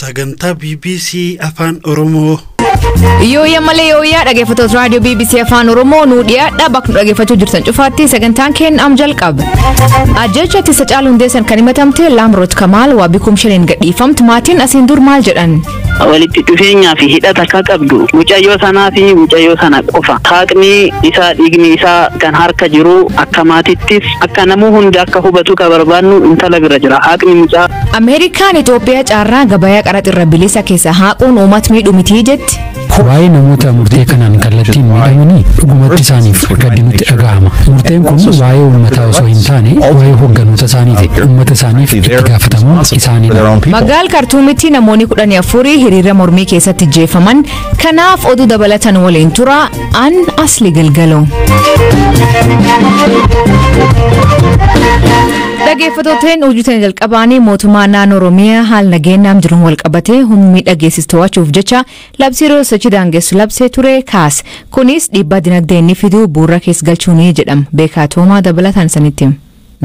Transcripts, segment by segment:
Sagantaa BBC Afaan Oromoo. Yooyyaa malee yooyyaa dhaggeeffattoota raadiyoo BBC Afaan Oromoo nuu dhiyaadha. Bakka nu dhaggeeffachuu jirtan cufaatti sagantaan keenya am jalqaba. Ajjecha ittisa Haacaaluu Hundeessan kan himatamte Laamroot Kamaal wabii 5,000 gadhiifamtu maatiin asiin dur maal jedhan? Walitti dhufeenyaa fi hidhata akka qabdu mucayyoo sanaa fi mucayyoo sana qofa. Haaqni isaa dhiigni isaa kan harka jiru akka maatittis akka namuu hundi akka hubatu ka barbaannu intala bira jira. Haaqni mucaa. Ameerikaan Itoophiyaa carraa gabayaa qaraxirra bilisa keessa haaquun uummata miidhu mitii jetti. Waa'ee namoota murtee kanaan kallattiin miidhamanii dhugumatti isaaniif gaddi nutti dhaga'ama. Murteen kun waa'ee uummataa osoo hin taane waa'ee hogganoota isaaniiti. Uummata isaaniif itti gaafatamuun isaaniidha. Magaal Kaartuumitti namoonni 14 hiriira mormii keessatti jeefaman. Kanaaf oduu dabalatan waliin tura an asli galgaloo. Dhaggeeffattooteen hojjetan jalqabaanii mootummaa naannoo Oromiyaa haala nageenyaam jiruun walqabatee humni dhageessis to'achuuf jecha labsii yeroo sochii daangessu labsee ture kaas. Kunis dhiibbaa dinagdee inni fiduu bu'uura keessa galchuuni jedhama. Beekaa Toomaa dabalataan sanitti.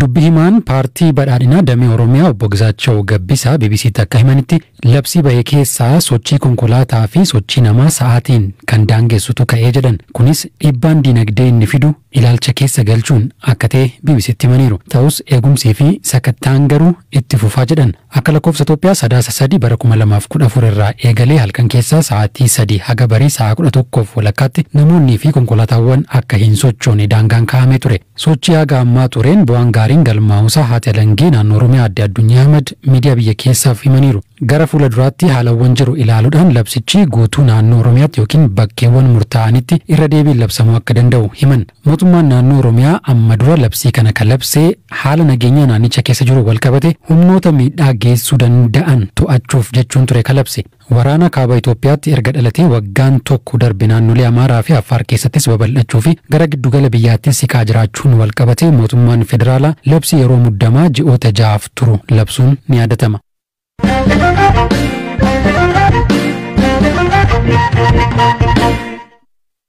Dubbi himaan paartii badhaadhinaa damee Oromiyaa obbo Gizaachoo Gabbisaa BBCtti akka himanitti labsii bahee keessaa sochii konkolaataa fi sochii namaa sa'aatiin kan daangessutu ka'ee jedhan. Kunis dhiibbaan dinagdee inni fidu ilaalcha keessa galchuun akka ta'e BBCtti himaniiru. Ta'us eegumsii fi sakattaan garuu itti fufaa jedhan. Akka lakkoofsa Itoophiyaa 3/3 bara 2014 irraa eegalee halkan keessaa sa'aatii 3 haga barii sa'a 11 walakkaatti namoonnii fi konkolaataawwan akka hin sochoone daangaan kaa'amee ture. Sochii haga ammaa tureen bu'aan gaariin galmaa'uusaa haati alangee naannoo Oromiyaa adde Addunyaa Ahmad miidiyaa biyya keessaaf himaniiru. Gara fuula duraatti haalawwan jiru ilaaluudhaan labsichi guutuu naannoo Oromiyaatti yookiin bakkeewwan murtaa'anitti irra deebiin labsamuu akka danda'u himan. Mootummaan naannoo Oromiyaa amma dura labsii kana kan labsee haala nageenyaa naannicha keessa jiru walqabate humnoota miidhaa geessuu danda'an to'achuuf jechuun ture kan labse. Waraana kaaba Itoophiyaatti erga dhalatee waggaan tokko darbe naannolee Amaaraa fi Affaar keessattis babal'achuu fi gara giddugala biyyaattis siqaa jiraachuun walqabate mootummaan federaalaa labsii yeroo muddamaa ji'oota 6 turu labsuun ni yaadatama.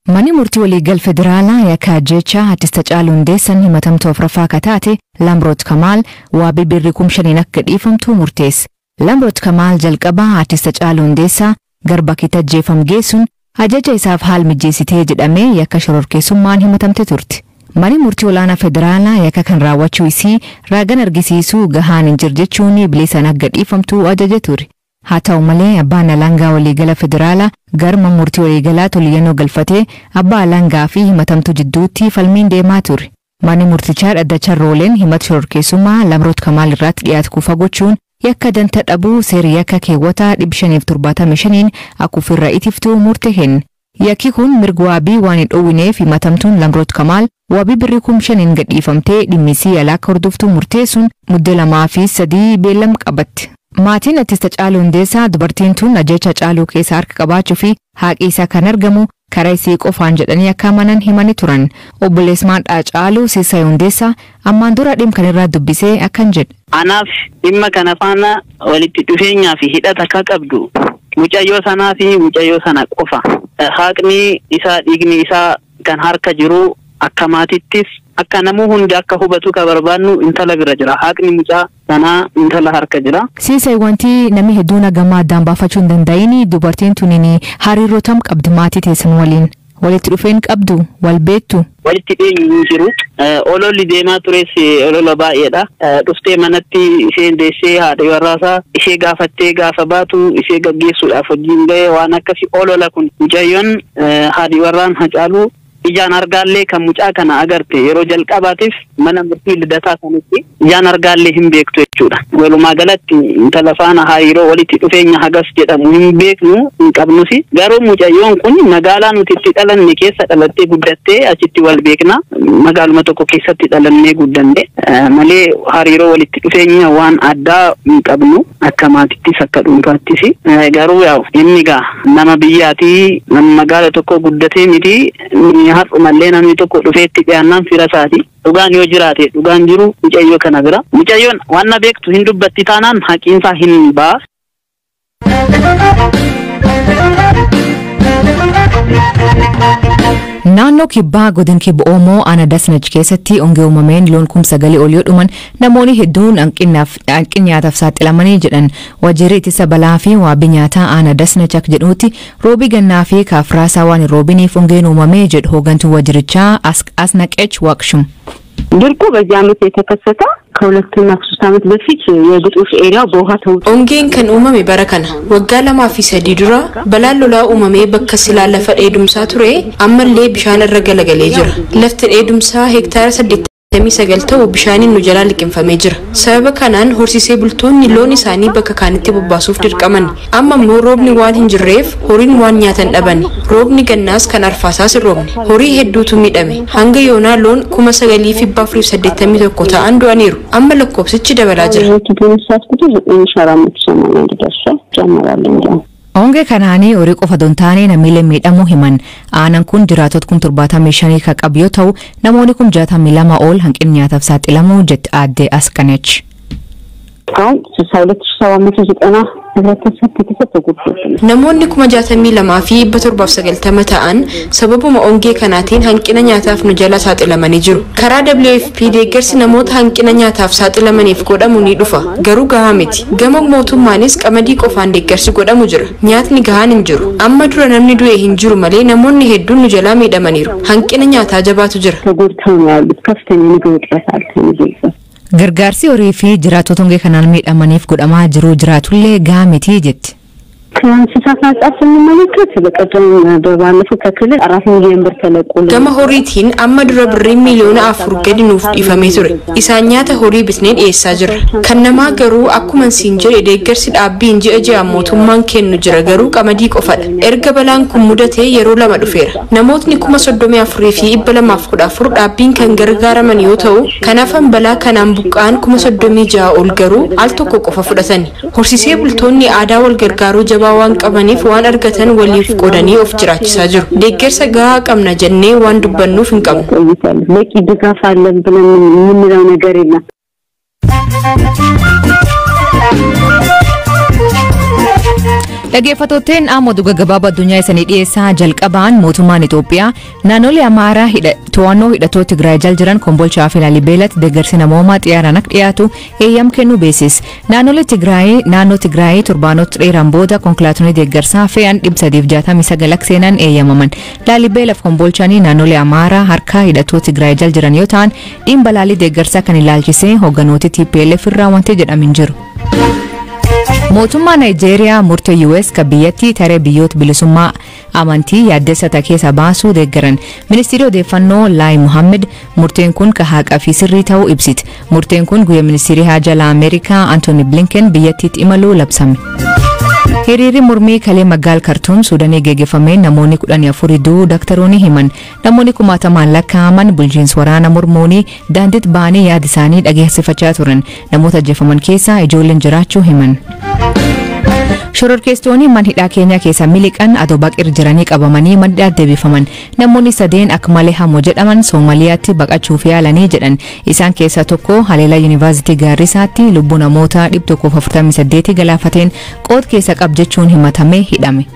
Manni murtii waliigal federaalaa yakka ajjeechaa artist Haacaaluu Hundeessan himatamtuu afuraffaa akka taate Laamroot Kamaal wabii birrii 5,000 akka dhiifamtu murteesse. Laamroot Kamaal jalqabaa artist Haacaaluu Hundeessaa garba keetti ajjeefam geessuun ajaja isaaf haal mijeessitee jedhamee yakka shororkeessummaan himatamte turte. Manni murtii olaanaa federaalaa yakka kan raawwachuu isii raagan argisiisuu gahaan hin jiru jechuun bilisaan akka dhiifamtu ajaje ture. Haa ta'u malee abbaan alangaa waliigala federaalaa garma murtii waliigalaa toliyyannoo galfatee abbaa alangaa fi himatamtuu jidduutti falmiin deemaa ture. Manni murtichaa dhaddacha rooleen himata shororkeessummaa Laamroot Kamaal irratti dhiyaatu kufa gochuun yakka danta dhabuu seera yakka keewwataa 575 akka ofirra itiftuu murte kenne. Yakki kun mirga waabii waan hin dhoowwineef himatamtuun Laamroot Kamaal wabii birrii 5,000 gadhiifamtee dhimmisii alaa akka hordoftuu murteessuun muddee 2 fi 3 beellam qabatte. Maatiin artist Haacaaluu Hundeessaa dubartiin tun ajjecha Haacaaluu keessa harka qabaachuu fi haaqi isaa kan argamu karaa isii qofaan jedhanii akka amanan himanii turan. Obboleesmaan Haacaaluu Siisay Hundeessaa ammaan dura dhimma kanarraa dubbisee akkan jedhe. Anaaf dhimma kana faana walitti dhufeenyaa fi hidhata akka qabdu mucayyoo sanaa fi mucayyoo sana qofa. Haaqni isaa dhiigni isaa kan harka jiru akka maatittis akka namuu hundi akka hubatu ka barbaannu intala bira jira. Haaqni mucaa sanaa intala harka jira. Siisay wanti namni hedduun hagama addaan baafachuu hin danda'in dubartiin tuniin hariiroo tam qabdi maatii teessan waliin. Walitti dhufeen qabdu wal beektu. Walitti dhiyeenyi hin jiru. Ololli deemaa tures olola baay'eedha. Dhuftee manatti isheen deessee haadha warraasaa ishee gaafattee gaafa baatu ishee gaggeessuudhaaf hojiin ga'e waan akkasii olola kun mucayyoon haadhi warraan Haacaaluu ijaan argaallee kan mucaa kana agarte yeroo jalqabaatiif mana murtii lidataa sanatti ijaan argaallee hin beektu jechuudha. Walumaa galatti intala faana hariiroo walitti dhufeenya hagas jedhamu hin beeknu hin qabnusi. Garuu mucayyoon kun magaalaa nuti itti dhalanne keessa dhalattee guddattee achitti wal beekna. Magaaluma tokko keessatti dhalannee guddanne malee hariiroo walitti dhufeenya waan addaa hin qabnu akka maatittis akka dhuunfaattis. Garuu yaa'u inni gaa nama biyyaatii nama magaala tokko guddatee miti har'umallee namni tokko dhufeetti dhiyaannaan fira isaati. Dhugaan yoo jiraate dhugaan jiru mucayyoo kana bira. Mucayyoon waan na beektu hin dubbatti taanaan haqiinsaa hin ba'a. Naannoo kibbaa godin kibba Oomoo aanaa Dasnach keessatti hongee uumameen loon 9,000 ol yoo dhuman, namoonni hedduun hanqina nyaataaf saaxilamanii jedhan. Waajjirri ittisa balaa fi waabii nyaataa aanaa Dasnach akka jedhutti, roobii gannaa fi kaafraasaa waan hin roobiniif hongeen uumamee jedhu hooggantuun waajjirichaa Asnaqech Waaqshum. ድርቁ በዚህ ዓመት የተከሰተው ከሁለትና ከሶስት ዓመት በፊት የግጦሽ ኤሪያው በውሃ ተውጦ Ongeen kan uumame bara kana. Waggaa 2 fi 3 dura balaan lolaa uumamee bakka silaa lafa dheedumsaa ture ammallee bishaan irra galagalee jira. Lafti dheedumsaa hektaara 89 ta'u bishaaniin nu jalaa liqimfamee jira. Sababa kanaan horsiisee bultoonni loon isaanii bakka kaanitti bobbaasuuf dirqaman. Amma immoo roobni waan hin jirreef horiin waan nyaatan dhaban. Roobni gannaas kan arfaasaas hin roobne. Horii hedduutu miidhame. Hanga yoonaa loon 9,481 ta'an du'aniiru. Amma lakkoofsichi dabalaa jira. የሞቱት የእንስሳት ቁጥር 9481 ደርሷል። ይጨምራል እንዲያውም። Hongee kanaanii horii qofa osoo hin taane namiilee miidhamuu himan. Aanaan kun jiraattota 75,000 kan qabu yoo ta'u, namoonni 62,000 ol hanqina nyaataaf saaxilamuu jetti aadde Asqanech. እስካሁን 62,790 ህብረተሰብ ቤተሰብ ተጎድቶብናል። Namoonni 62,790 ta'an sababuma ongee kanaatiin hanqina nyaataaf nu jala saaxilamanii jiru. Karaa WFP deeggarsi namoota hanqina nyaataaf saaxilamaniif godhamu ni dhufa. Garuu gahaa miti. Gama mootummaanis qamadii qofaan deeggarsi godhamu jira. Nyaatni gahaan hin jiru. Amma dura namni du'e hin jiru malee namoonni hedduun nu jalaa miidhamaniiru. Hanqina nyaataa jabaatu jira. ተጎድተው ነው ያሉት። ከፍተኛ የምግብ እጥረት አለ። የምግብ እጥረት። Gargaarsi horii fi jiraattota hongee kanaan miidhamaniif godhamaa jiru jiraatullee gahaa miti jetti. ከእንስሳት አንጻር ስንመለከት በቀደም በባለፈው ከክልል 4 ሚሊዮን ብር ተለቆልን Gama horiitiin amma dura birriin 4 miiliyoona gadi nuuf dhiifamee ture. Isaan nyaata horii bitnee dhiyeessaa jirra. Kan namaa garuu akkuma siin jedhe deeggarsi dhaabbiin ji'a ji'aan mootummaan kennu jira, garuu qamadii qofadha. Erga balaan kun mudatee yeroo lama dhufeera. Namootni 34,214 dhaabbiin kan gargaaraman yoo ta'u, kan hafan balaa kanaan buqqa'an 36,000 ol garuu al tokko qofa fudhatani. Horsiisee bultoonni aadaa wal gargaaruu jabaa waan qabaniif waan argatan waliif qoodanii of jiraachisaa jiru. Deeggarsa gahaa qabna jennee waan dubbannuuf hin qabnu. ቆይቷል። በቂ ድጋፍ አለን ብለን የምንለው ነገር የለም። Dhaggeeffattootteen, amma oduu gaggabaabaa addunyaa isanii dhiyeessaa. Jalqabaan, mootummaan Itoophiyaa naannolee Amaaraa to'annoo hidhattoota Tigraay jala jiran Kombolchaa fi Laalibeelatti deeggarsi namoomaa xiyyaaraan akka dhiyaatu eeyyam kennuu beeksise. Naannolee Tigraay naannoo Tigraay torbaanota dheeraan booda konkolaattonni deeggarsaa fe'an 369 akka seenan eeyyamaman. Laalibeelaa fi Kombolchaanii naannolee Amaaraa harka hidhattoota Tigraay jala jiran yoo ta'an, dhimma balaalii deeggarsaa kan ilaalchisee hoogganoota TPLF irraa wanti jedhame hin jiru. Mootummaa Naayijeeriyaa murtee US kan biyyattii taree biyyoota bilisummaa amantii yaaddessa ta'e keessa baasuu deeggaran. Ministeerri odeeffannoo Laay Muhammed murteen kun ka haqaa fi sirrii ta'uu ibsite. Murteen kun guyyaa ministeerri haajaa Ameerikaa Antooni Blinken biyyattiitti imaluu labsame. Hiriirri mormii kalee magaal Kartuum Suudanii geggeeffameen namoonni 14 du'uu daktaroonni himan. Namoonni kumaatamaan lakkaa'aman bulchiinsa waraana mormuunii daandiitti ba'anii yaada isaanii dhageessifachaa turan. Namoota ajjeefaman keessaa ijoolleen jiraachuu himan. Shororkeessitoonni mana hidhaa Keenyaa keessa miliqan adoo baqir jiranii qabamanii mana hidhaatti deebifaman. Namoonni sadeen akka malee hamoo jedhaman Soomaliyaatti baqachuuf yaalanii jedhan. Isaan keessaa tokko haleelaa Yuunivarsiitii Gaarrisaatti lubbuu namoota 148 galaafateen qood keessa qab jechuun himatamee hidhame.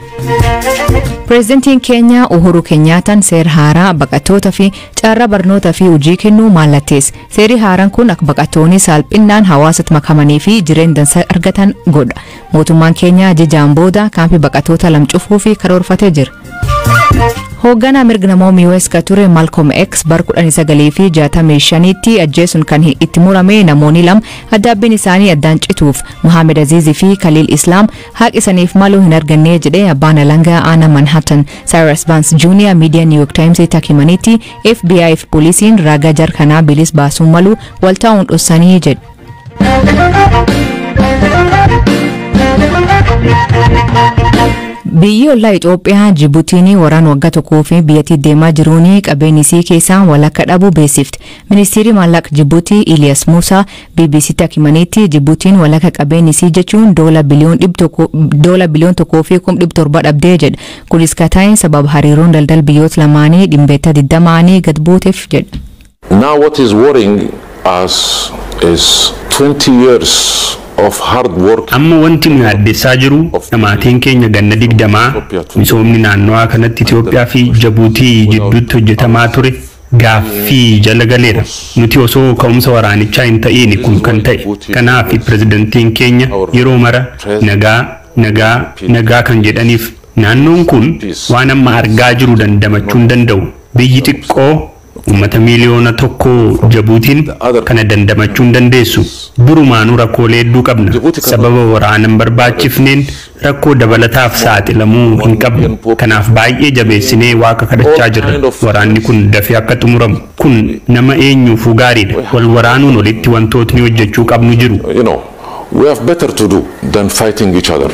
Pireezidantiin Keenyaa Uhuru Keenyaataan seera haaraa baqattoota fi carraa barnootaa fi hojii kennuu mallatteesse. Seerri haaraan kun akka baqattoonni salphinaan hawaasatti makamanii fi jireenya dansaa argatan godha. Mootummaan Keenyaa jijaan booda kaampii baqattoota lam cufuu fi karoorfatee jira. Hoogganaa mirga namoota US ka ture Malcolm X bar 1965tti ajjeesuun kan itti murame namoonni lama addaabbiin isaanii addaan cituuf, Muhammad Aziz fi Khalil Islam, haqa isaniif maluu hin arganne jedhee abbaan alangaa aanaa Manhattan Cyrus Vance Jr. miidiyaa New York Times itti himanitti, FBI fi poolisiin ragaa jar kanaa bilis baasuun malu waltaa'uun dhossanii jedhe. Biyyi ollaa Itoophiyaa Jibuutiin waraan waggaa tokkoo fi biyyattii deemaa jiruun qabeenyi isii keessaa walakka dhabuu beeksifte. Ministeerri maallaqa Jibuutii Iliyaas Muusaa BBCtti akka himanitti, Jibuutiin walakka qabeenyi isii jechuun $1.1 billion dhabdee jedha. Kunis ka ta'e sababa hariiroon daldala biyyoota lamaanii 20% gad buuteef jedha. Now what is worrying us is 20 years of hard work. Amma wanti nu yaaddessaa jiru dhamaatiin keenya ganna 20 misoomni naannawaa kanatti Itoophiyaa fi Jabuutii jidduutti hojjetamaa ture gaaffii jala galeera. Nuti osoo ka'umsa waraanichaa hin ta'iin kun kan ta'e. Kanaaf pirezidantiin keenya yeroo mara nagaa, nagaa, nagaa kan jedhaniif naannoon kun waan amma argaa jiru dandamachuu hin danda'u. Biyyi xiqqoo uummata 1 miiliyoona Jabuutiin kana dandamachuu hin dandeessu. Durumaanuu rakkoolee hedduu qabna. Sababa waraana hin barbaachifneen rakkoo dabalataaf saaxilamuu hin qabnu. Kanaaf baay'ee jabeessinee Waaqa kadhachaa jirra. Waraanni kun dafee akka xumuramu. Kun nama eenyuufuu gaariidha. Wal waraanuun olitti wantootni hojjechuu qabnu jiru. We have better to do than fighting each other.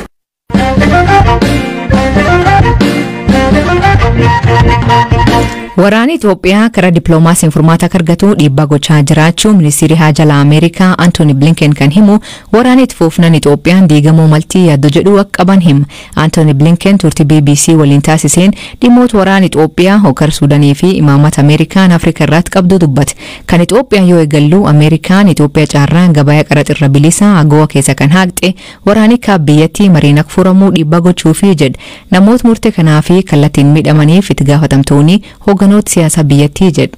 Waraanni Itoophiyaa karaa dippiloomaasiin furmaata akka argatu dhiibbaa gochaa jiraachuu ministeerri haajaa Ameerikaa Antooni Blinken kan himu, waraanni itti fufnaan Itoophiyaan diigamuu maltii yaaddoo jedhu akka qaban hima. Antooni Blinken turtii BBC waliin taasiseen dhimmoota waraana Itoophiyaa, hokkara Suudaanii fi imaammata Ameerikaan Afrikaa irratti qabdu dubbate. Kan Itoophiyaa yoo eegallu, Ameerikaan Itoophiyaa carraa gabaa qaraxirra bilisa AGOA keessa kan haqxe waraanni kaaba biyyattii mariin akka furamuu dhiibbaa gochuufi jedha. Namoota murtee kanaa fi kallattiin miidhamaniif itti gaafatamtoonni hoogganoota siyaasaa biyyattii jedha.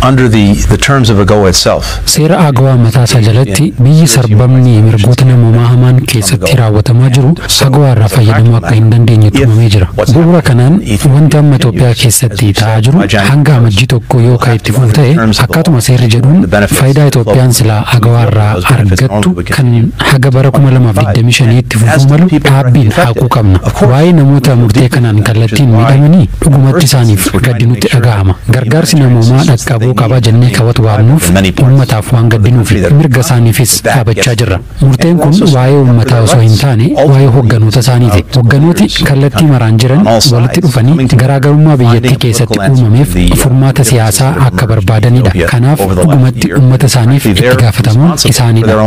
Under the terms of AGOA itself. Seera AGOA mataa isaa jalatti biyyi sarbamni mirgoota namoomaa hamaan keessatti raawwatamaa jiru AGOA irraa fayyadamuu akka hin dandeenye tumamee jira. Bu'uura kanaan wanti amma Itoophiyaa keessatti ta'aa jiru hanga Amajjii 1 yoo kan itti fufu ta'e, akkaatuma seerri jedhuun faayidaa Itoophiyaan silaa AGOA irraa argattu kan haga bara 2025 itti fufuu malu dhaabbiin haquu qabna. Waa'ee namoota murtee kanaan kallattiin miidhamanii dhugumatti isaaniif gaddi nutti dhaga'ama. Gargaarsi namoomaa dhaqqabuu qaba jennee kabatu waamnuuf uummataaf waan gaddinuuf mirga isaaniifis dhaabachaa jirra. Murteen kun waa'ee uummataa osoo hin taane waa'ee hogganoota isaaniiti. Hogganooti kallattii maraan jiran walitti dhufanii garaagarummaa biyyattii keessatti uumameef furmaata siyaasaa akka barbaadanidha. Kanaaf dhugumatti uummata isaaniif itti gaafatamuun isaanidha.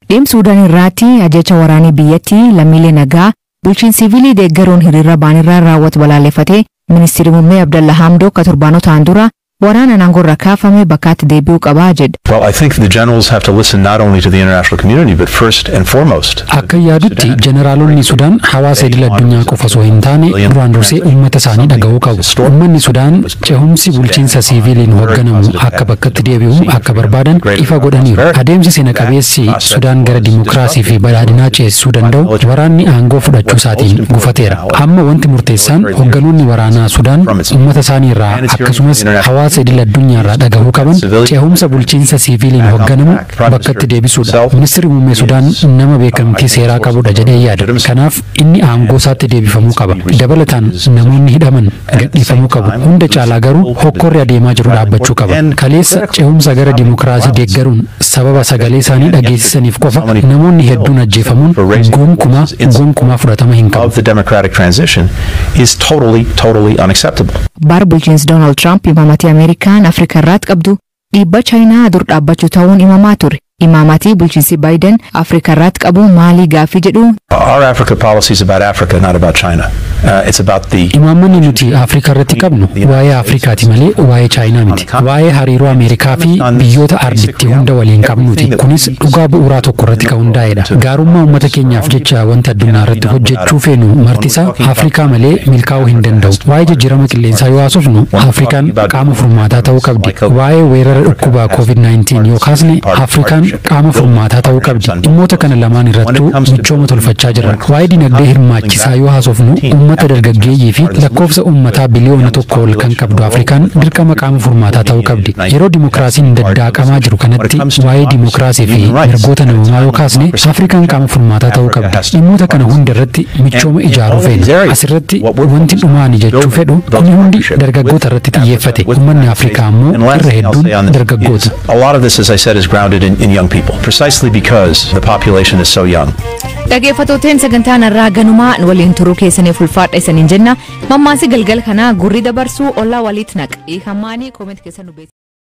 Dhimma Suudaan irraatti ajaja waraanii biyyattii lammiilee nagaa bulchiinsi siviilii deeggaruun hiriira baanirraa raawwatu balaaleffatee, ministeerri muummee Abdalla Hamdoo akka torbaanotaan dura waraana aangorra kaafame bakkaatti deebi'uu qabaa jedha. Well, I think the generals have to listen not only to the international community, but first and foremost. Akka yaadutti jeneraalonni Sudaan hawaasa idil addunyaa qofa osoo hin taane duraan dursee uummata isaanii dhaga'uu qabu. Uummanni Sudaan cehumsi bulchiinsa siiviiliin hoogganamu akka bakkatti deebi'u akka barbaadan ifa godhaniiru. Adeemsi seena qabeessi Sudaan gara dimokiraasii fi badhaadhinaa ceesisuu danda'u waraanni aangoo fudhachuu isaatiin gufateera. Amma wanti murteessaan hoogganoonni waraanaa Sudaan uummata isaanii irraa akkasumas hawaasa idil addunyaa irraa dhagahuu qaban cehumsa bulchiinsa siiviiliin hoogganamu bakkatti deebisuudha. Ministeerri muummee Sudaan nama beekamtii seeraa qabudha jedhee yaada. Kanaaf inni aangoo isaatti deebifamuu qaba. Dabalataan namoonni hidhaman gadhiifamuu qabu. Hunda caalaa garuu hokkorri adeemaa jiru dhaabbachuu qaba. Kaleessa cehumsa gara dimokiraasii deeggaruun sababa sagalee isaanii dhageessisaniif qofa namoonni hedduun ajjeefamuun gonkumaa gonkumaa fudhatama hin qabu. Of the democratic transition is totally, totally unacceptable. Bara bulchiinsi Doonaald Tiraamp imaamatii Ameerikaan Afrikaa irratti qabdu dhiibbaa Chaayinaa dur dhaabbachuu ta'uun himamaa ture. Imaamatii bulchiinsi Baayiden Afrikaa irratti qabu maalii gaaffii jedhu? Our Africa policy is about Africa, not about China. It's about the Imaammanni nuti Afrikaa irratti qabnu waa'ee Afrikaati malee waa'ee Chaayinaa miti. Waa'ee hariiroo Ameerikaa fi biyyoota arditti hunda waliin qabnuti. Kunis dhugaa bu'uuraa tokko irratti kan hundaa'edha. Gaarummaa uummata keenyaaf jecha wanta addunyaa irratti hojjechuu feenu martisaa Afrikaa malee milkaa'uu hin danda'u. Waa'ee jijjiirama qilleensaa yoo haasofnu, Afrikaan qaama furmaataa ta'uu qabdi. Waa'ee weerara dhukkuba COVID-19 yoo kaasne, Afrikaan qaama furmaataa ta'uu qabdi. Dhimmoota kana lamaan irrattuu michooma tolfachaa jirra. Waa'ee dinagdee hirmaachisaa yoo haasofnu, uummata dargaggeeyyii fi lakkoofsa uummataa 1 biliyoona ol kan qabdu Afrikaan dirqama qaama furmaataa ta'uu qabdi. Yeroo dimokiraasiin daddaaqamaa jiru kanatti waa'ee dimokiraasii fi mirgoota namummaa yoo kaasne, Afrikaan qaama furmaataa ta'uu qabdi. Dhimmoota kana hunda irratti michooma ijaaruu feena. Asirratti wanti dhumaani jechuu fedhu, kuni hundi dargaggoota irratti xiyyeeffate. Uummanni Afrikaa ammoo irra hedduun dargaggoota. A lot of this, as I said, is grounded in young people, precisely because the population is so young. Dhaggeeffattooteen, sagantaan irraa ganumaa waliin turuu keessaniif ulfaadha isaniin jenna. Mammaansi galgala kanaa gurri dabarsuu ollaa walitti naqa. Hiikamaanii comment keessa nu beeksisa.